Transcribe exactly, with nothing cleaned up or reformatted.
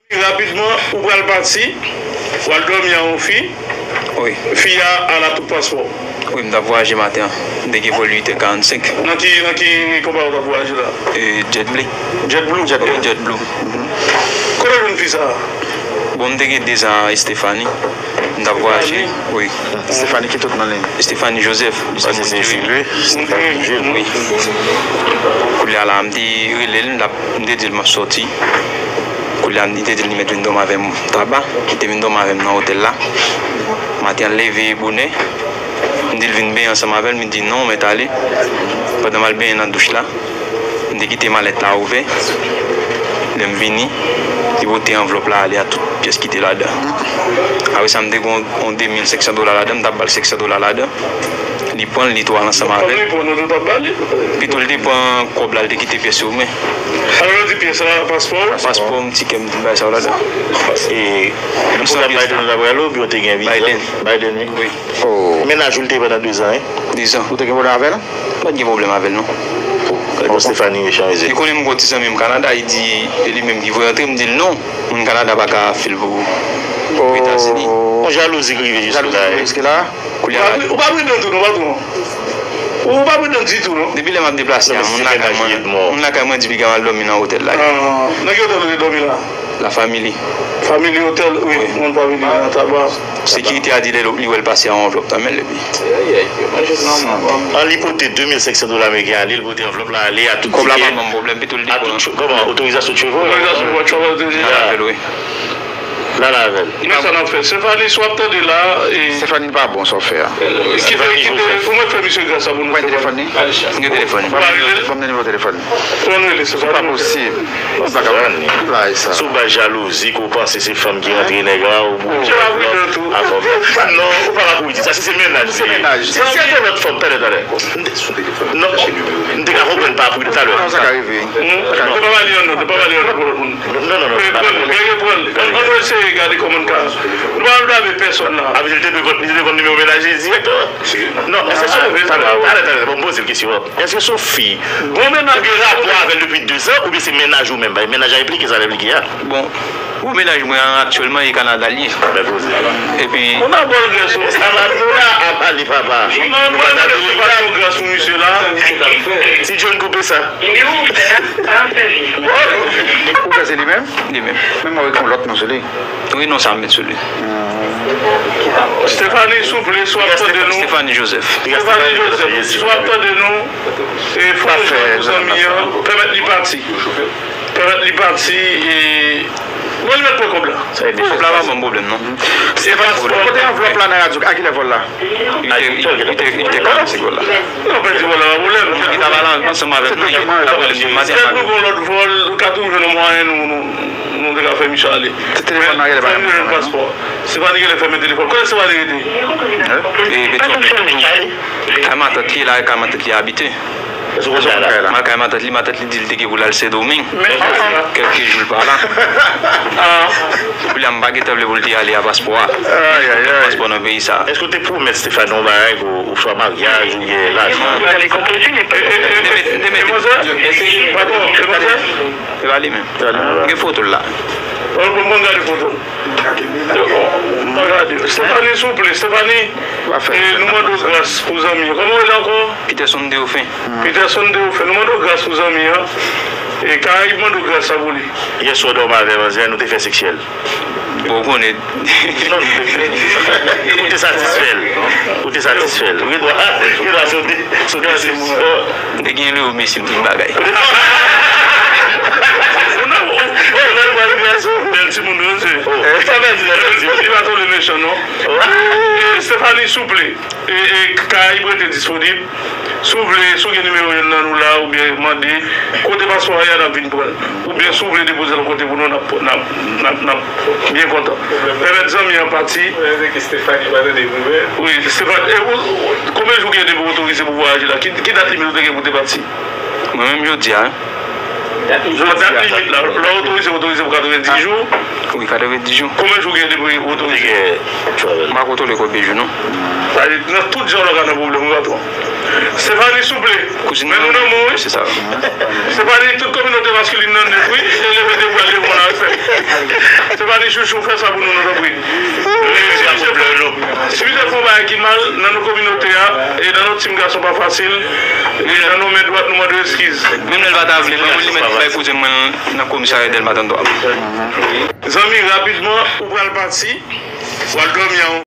Rapidman, ou pral pati, w al dòmi a yon fi. Wi. Fi a al ak tout paspò. Wi, m t ap vwayaje maten an. M te gen vòl uit è karannsenk. Nan ki, nan ki konpayi w t ap vwayaje la? E, JetBlue. JetBlue? JetBlue. Wi, JetBlue. Kote w jwenn fi sa a? Bon, m te gen dezan a Stephanie. M t ap vwayaje, wi. Stephanie ki tout non li? Stephanie Joseph. Li se moun Jeremi. Stephanie Joseph. Wi. Kounye a la, m te rele l, m t ap, m te di l m ap sòti. Kounye a, li te di l li mèt vin dòmi avè m Taba. Li te vin dòmi avè m nan otèl la. Maten an, l leve bonè. M di l vin benyen ansanm avè l, m di non, m mèt ale. Pandan m al benyen nan douch la, m te kite malèt la ouvè. Lè m vini, li pote anvlòp la ale a tout pyès ki te ladan. Apre sa, m te gen yon, yon de mil senk san dola ladan, m t ap ba l senk san dola ladan. Li pran l, li tou al ansanm avè l. Pito l te pran kòb la, l te kite pyès yo men. Alò, di pyès la, paspò? Paspò m, tikè m, tout bagay sa yo ladan. E, nou se Biden nou t ap rale oubyen w te gen viza? Biden. Biden, wi. Wi. Oh. Mennaj ou li te ye pandan dezan, wi. Dezan. Ou te gen pwoblèm avè l? Mwen pa t gen pwoblèm avè l, non. Gade kòman Stephanie mechan, mesye. Li konnen m gon ti zanmi m Kanada, li di, e li menm ki voye antre, m di l non. Moun Kanada pa ka fè l pou, pou Etazini. Yon jalouzi ki rive jiske la. Jalouzi ki rive jiske la. Kounye a la. Ou pa pretann tou, non, patwon. Ou pa pretann ditou, non. Depi lè m ap deplase a, moun lakay mwen, moun lakay mwen di piga m al dòmi nan otèl la. Ah, nan ki otèl ou te dòmi la? La Family. Family Hotel, wi, wi. Moun Family nan Taba. Sekirite a di lè li wè l pase a yon anvlòp nan men l epi. An li pote de mil senk san dola ameriken ale, li pote anvlòp la ale a tout tikè. Kòb la pa ban m pwoblèm, pito l depo. A tout cho-, kòman, otorizasyon de travel? Otorizasyon de travel, otorizasyon. L al avè l, wi. L al avè l. Men sa n ap fè. Stephanie, si w ap tande la, e Stephanie pa bon sa w fè a. Kite, kite, ou mèt fè misye gras sa pou nou, Stephanie. Mwen telefòn li. Mwen gen telefòn li. Ban m nimewo telefòn li. Ou konn rele Stephanie. Se pa posib. Ou pa ka bay sa. Sou baz jalouzi ke w panse se fanm ki rantre nèg la, ou boule avè l. Non, ou pa ka kouri di sa, si se mennaj li ye. Se mennaj. Si se te lòt fanm, talè, talè. Non, m te ka konprann pa apre talè. Sa ka rive. Non, pa ba li yon non, pa ba li yon non pou lòt moun. Non, non, non. Pran l, pran l, pran l. Ann, ann eseye gade kòman n ka. Nou pa blame pèsòn la. A, li te dwe konn, li te dwe konn nimewo mennaj li dirèkteman. Non, èske se yon, talè, talè, talè, bon, m poze l kesyon an. Èske se yon fi ou gen rapò avè l depi dezan, oubyen se mennaj ou menm? Mennaj la enplike, sa l enplike a. Bon, bon, mennaj mwen an aktyèlman e Kanada l ye. Epi. Moun nan ba w gras ou. Sa va tou la, a pale papa. Non, mwen mande se pa yon gras pou misye la. Ti John koupe sa. Ou kwè se li menm? Li menm. Men mwen wè gen yon lòt non sou li. Wi, non sa m met sou li. Stephanie, souple, si w ap tande nou. Stephanie Joseph. Stephanie Joseph, si w ap tande nou, e fè yon jèn pou zanmi an, pèmèt li pati. Pèmèt li pati, e mwen li mèt pran kòb la. Kòb la pa ban m pwoblèm, non. Se pa kote anvlòp la nan radyo, a kilè vòl la? Li te, li te, li te, li te karannsenk vòl la. Non, pèdi vòl la, pa pwoblèm. Li t ap al ansanm avèk nou, li t ap rele m maten. Pèdi vòl, lòt vòl, nou ka toujou jwenn yon mwayen, nou, nou, nou te ka fè misye ale. Telefòn nan rele pa. Fè misye jwenn paspò. Stephanie genlè fèmen telefòn. Kote Stephanie rete? E, Petyonvil. Kay matant li la, kay matant li abite. Mal kay matant li, matant li di l te gen pou l al Sendomeng. Kèlke jou l pa la. Kounye a m pa gentan vle pou l te ale a paspò a. Paspò nan peyi sa. Èske w te pwomèt Stephanie yon bagay, oswa maryaj, oubyen lajan? Demèt, demèt. Se pa li menm. M gen foto l la. Bon, bon, bon, gade foto. Stephanie, souple, Stephanie. E, nou mande w gras pou zanmi an. Kòman w rele ankò? Peterson Deofen. Peterson Deofen. Nou mande w gras pou zanmi an. E Karayib mande w gras sa pou li. Yèswa w dòmi avè manzè, nou te fè seksyèl. Bon, ou konnen. Non, ou te satisfè l. Ou te satisfè l. Ou gen dwa, gen dwa sote, sote. M te gen Leo Messi, m tout bagay. Bèl timoun, wi, se. Sa vle di, li pa twò mechan, non. E, Stephanie, souple. E, e, Karayib rete disponib. Si w vle, si w gen nimewo youn nan nou la, oubyen mande, kote paspò a ye a, n ap vin pran l. Oubyen si w vle depoze l yon kote pou nou, n ap, n ap, n ap, n ap byen kontan. Pèmèt zanmi an pati. Wi, Stephanie, e ou, konbyen jou w gen depi w otorize pou vwayaje la? Ki, ki dat limit ou te gen pou w te pati? Mwen menm jodi a, wi. Dat limit la, lè w otorize, otorize pou katrevenndis jou? Wi, katrevenndis jou. Konbyen jou w gen depi w otorize? M pa kontwole konbyen jou, non. Sa vle di, nan tout jan w ka nan pwoblèm, wi, patwon. Stephanie, souple. Men nou nan men w, wi. Se sa. Stephanie, tout kominote maskilin nan nèt, wi. Te leve de bra, leve w nan respè. Chouchou, fè sa pou nou, nou tanpri. Si misye fè yon bagay ki mal nan nou kominote a, e nan nou team gason pa fasil, e nan nou men dwat nou mande eskiz. Menm lè l pa ta vle, men li mèt bay koze mwen nan komisarya Dèlma trannde twa. Zanmi, rapidman, ou pral pati, w al dòmi an.